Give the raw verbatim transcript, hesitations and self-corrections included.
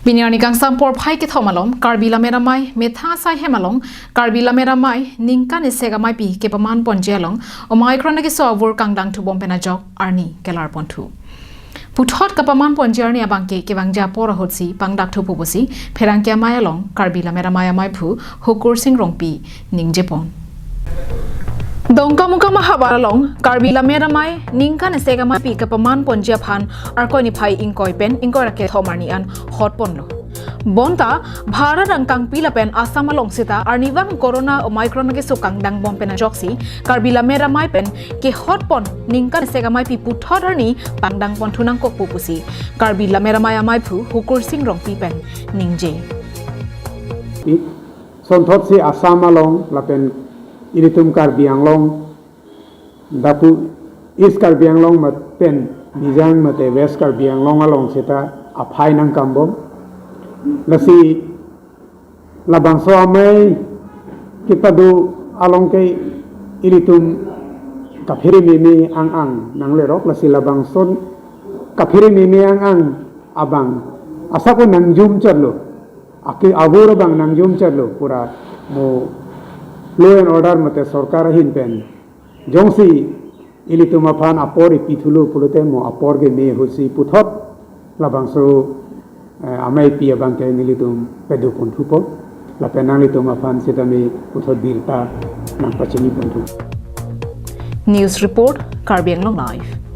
Pini arni kangsam porphai kethom alom Karbi Lammet Amei methang asai hem along Karbi Lammet Amei ningkan esek ameipi kepaman ponji along Omicron akeso avur kangdang thubom pen ajok arni kelar ponthu. Puthot kapaman ponji arni abangke kevangji apor ahutsi pangdak thupo pusi pherangke amei along Karbi Lammet Amei ameiphu Hukur Sing Rongpi ningjepon. Dongkamukam ahavar along Karbi Lammet Amei ningkan esek ameipi kapaman ponji aphan Arkoi niphai ingkoi pen ingkoi ra kethom arni an hot ponlo. Bonta Bharat angkangpi lapen Assam along seta arnivang Corona Omicron akeso kangdang bom pen ajoksi Karbi Lammet Amei pen kehot pon ningkan esek ameipi puthot arni pangdang ponthu nangkokpo pusi Karbi Lammet Amei ameiphu Hukur Sing Rongpi pen ningje. Sonthotsi Assam along lapen ilitum Karbi Anglong, dapu East Karbi Anglong mat pen Bijang mate West Karbi Anglong along seta aphai nangkambom. Lasi labangso amei kepado along ke ilitum kaphere meme ang-ang nanglerok, lasi labangso kaphere meme ang-ang abang asap nangjum chotlo. Ake avur abang nangjum chotlo, pura mo law and order mate sorkar ahin pen jongsi ilitum aphan apor ipithulo pulote mo apor keme ahutsi puthot labangso eh, ameipi abangke nelitum pado ponthupo, lapen nanglitum aphan sitame puthot birta nangpachini ponthu. News report, Karbi Anglong Live.